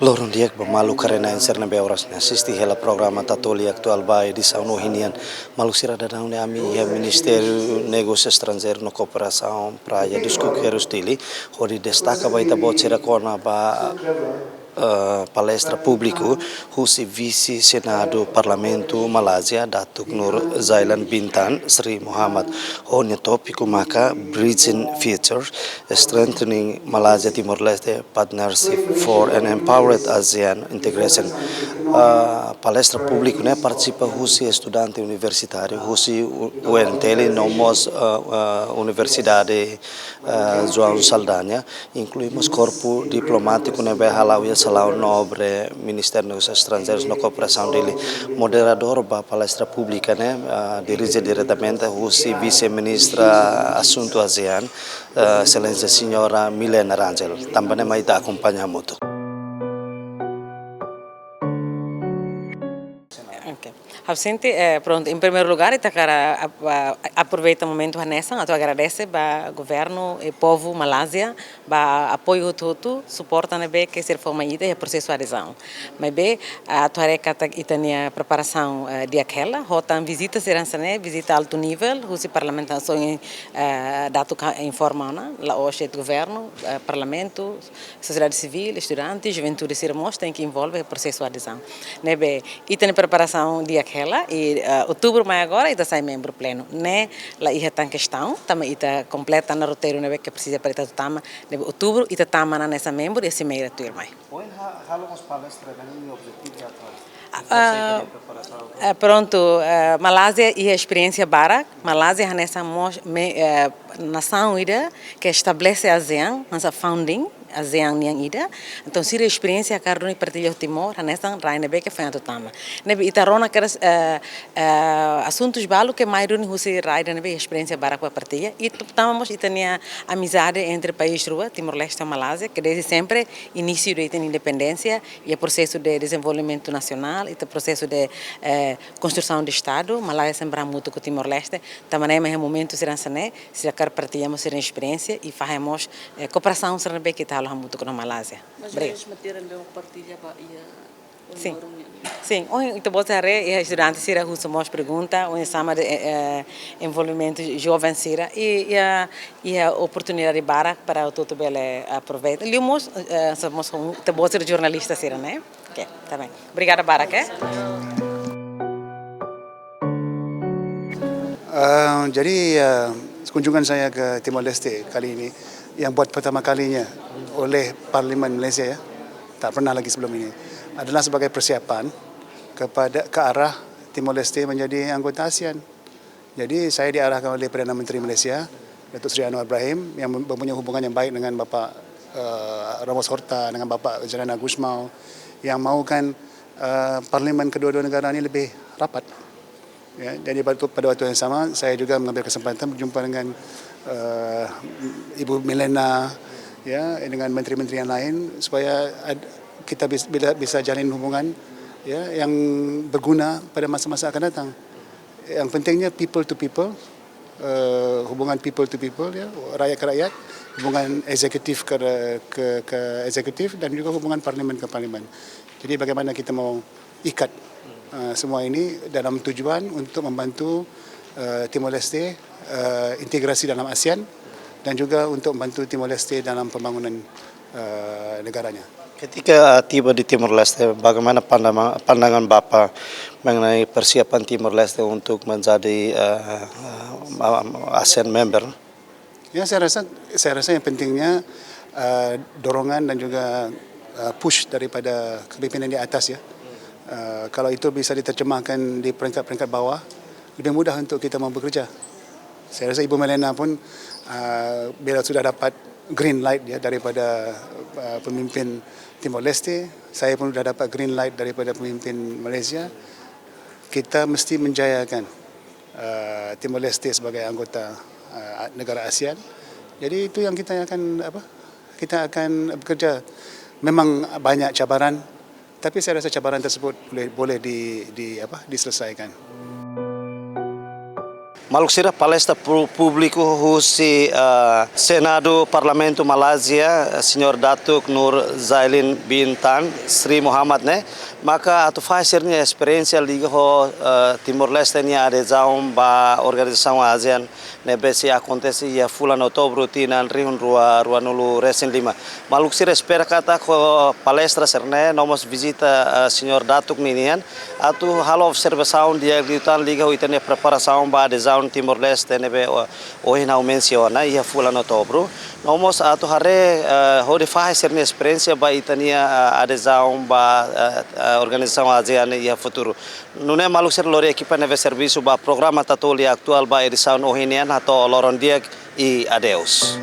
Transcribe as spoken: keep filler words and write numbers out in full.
Loron di'ak ba maluk karena enser ne'ebé oras ne'e asiste hela programa Tatoli Atuál ba edisaun ohin nian. Maluk sira, daudaun ne'e ami iha Ministériu Negósiu Estranjeiru no Kooperasaun Praia dos Coqueiros, Dili, hodi destaka ba ita-boot sira kona-ba, eh, palestra públiku husi Vise Senadu Parlamentu Malázia, Datuk Nur Zailan Bintan Sri Muhammad. Ho nia tópiku maka Bridging Future, Strengthening Malaysia Timor-Leste Partnership for an Empowered ASEAN Integration. Ah, palestra públiku ne'e partisipa husi estudante universitáriu husi U-, U N T L no mós, ah, ah, Universidade, ah, João Saldanha, inklui mós korpu diplomátiku ne'ebé hala'o iha Salaun Nobre, Ministériu Negósius Estranjeirus no Kooperasaun Dili. Moderadór ba palestra públika ne'e, ah, dirije diretamente husi Vise-Ministra Asuntu ASEAN, eh, Exelénsia Señora Milena Rangel. Tanba ne'e mai ita akompaña hamutuk. Ok. Ha'u sente, eh, prontu, em primeiro lugar, ita hakarak ap-, a-, aproveita momentu hanesan atu agradese ba governu i povu Malázia ba apoiu hotu-hotu, suporta ne'ebé ke sira fó mai ita iha prosesu adezaun. Maibé, ah, atu haree katak ita-nia preparasaun, eh, di'ak hela, ho tan vizita sira hanesan ne'e, vizita altu nivel, husi parlamentu sira, eh, Datuk informa ona, la'ós de'it governu, eh, parlamentu, sosiedade sivíl, estudante, juventude sira mós tenke envolve prosesu adezaun. Ne'ebé, ita-nia preparasaun di'ak hela, i, eh, outubru mai agora, ita sai membru plenu. Ne'e la iha tan kestaun, tanba ita kompleta ona roteiru ne'ebé ke presiza para ita tama, ne'ebé outubru, ita tama ona hanesan membru, i simeira tuirmai. Ohin ha-, halo mós palestra, ne'e nia objetivu atu Ah, ah, eh, prontu, eh, Malázia iha esperiénsia barak, Malázia hanesan mós me-, eh, nasaun ida ke estabelese ASEAN, hanesan founding ASEAN nian ida. Entaun, sira esperiénsia hakarak duni partilla ho Timor, hanesan rai ne'ebé ke foin atu tama. Ne'ebé ita rona kedas, eh, eh, asuntus balu ke mai duni husi rai ida ne'ebé esperiénsia barak ba partilla. I tu-, tama mós ita-nia amizade entre país rua, Timor-Leste i Malázia, ke desde sempre, inísiu de ita-nia independénsia, iha prosesu de dezenvolvimentu nasionál, ita prosesu de, eh, konstrusaun de Estadu, Malázia sempre hamutuk ho Timor-Leste, tanba ne'e mai iha momentu sira hanesan ne'e, sira hakarak partilla mós sira-nia esperiénsia i fahe mós, eh, kooperasaun sira ne'ebé ke ita halo hamutuk ho Malázia. Mas Obrigada. Matéria ne'ebé partilla ba iha Sin. Ohin loron nian. Sin, ohin ita-boot haree, iha estudante sira husu mós pergunta, oinsá mak, eh, eh, envolvimentu joven sira, i, i, ah, iha oportunidade barak para hotu-hotu bele aproveita. Liu mós, eh, so mós ita-boot sira jornalista sira, ne'e? Ok, tá bem. Obrigada barak, eh. Ah, jadi, ah, kunjungan saya ke Timor Leste kali ini yang buat pertama kalinya oleh Parlimen Malaysia, ya. Tak pernah lagi sebelum ini. Adalah sebagai persiapan kepada, ke arah Timor Leste menjadi anggota ASEAN. Jadi, saya diarahkan oleh Perdana Menteri Malaysia, Datuk Seri Anwar Ibrahim, yang mem-, mempunyai hubungan yang baik dengan Bapak, eh, Ramos Horta, dengan Bapak Xanana Gusmão, yang mahukan, eh, parlimen kedua-dua negara ini lebih rapat. Ya, jadi pada, pada waktu yang sama, saya juga mengambil kesempatan berjumpa dengan, eh, Ibu Milena, ya, dengan menteri-menteri yang lain, supaya ad-, kita bis-, bila, bisa jalin hubungan, ya, yang berguna pada masa-masa akan datang. Yang pentingnya people to people, eh, hubungan people to people, ya, rakyat ke rakyat, hubungan eksekutif ke, ke, ke eksekutif, dan juga hubungan parlimen ke parlimen. Jadi, bagaimana kita mau ikat, eh, semua ini dalam tujuan untuk membantu, eh, Timor Leste, eh, integrasi dalam ASEAN dan juga untuk membantu Timor Leste dalam pembangunan, eh, negaranya. Ketika tiba di Timor Leste, bagaimana pandama-, pandangan Bapak mengenai persiapan Timor Leste untuk menjadi, eh, eh, ASEAN member? Ya, saya rasa, saya rasa yang pentingnya, eh, dorongan dan juga, eh, push daripada kepemimpinan di atas, ya. Eh, kalau itu bisa diterjemahkan di peringkat-peringkat bawah, lebih mudah untuk kita mau bekerja. Saya rasa Ibu Milena pun, eh, bila sudah dapat green light, ya, daripada, eh, pemimpin Timor Leste, saya pun sudah dapat green light daripada pemimpin Malaysia, kita mesti menjayakan eh, Timor Leste sebagai anggota, eh, negara ASEAN. Jadi itu yang kita akan, apa, kita akan bekerja. Memang banyak cabaran, tapi saya rasa cabaran tersebut boleh, boleh di, di, apa, diselesaikan. Maluk sira, palestra públiku husi Senadu Parlamentu Malázia, Señór Datuk Nur Zailin bin Tan Sri Muhammad ne'e, maka atu fahe sira-nia esperiénsia liga ho Timor-Leste nia adezaun ba organizasaun ASEAN ne'ebé sei akontese iha fulan Outubru tinan rihun rua ruanulu resin lima. Maluk sira, espera katak ho palestra sira-ne'e no mós vizita Señór Datuk ninian atu halo observasaun di'ak liután liga ho ita-nia preparasaun ba adezaun Timor-Leste ne'ebé ohin ha'u mensiona iha fulan Outubru. No mós atu haree hodi fahe sira-nia esperiénsia ba ita-nia adezaun ba organizasaun ASEAN iha futuru. Nune'e maluk sira, lori ekipa ne'ebé servisu ba programa Tatoli Atuál ba edisaun ohin nian, hato'o loron di'ak i adeus.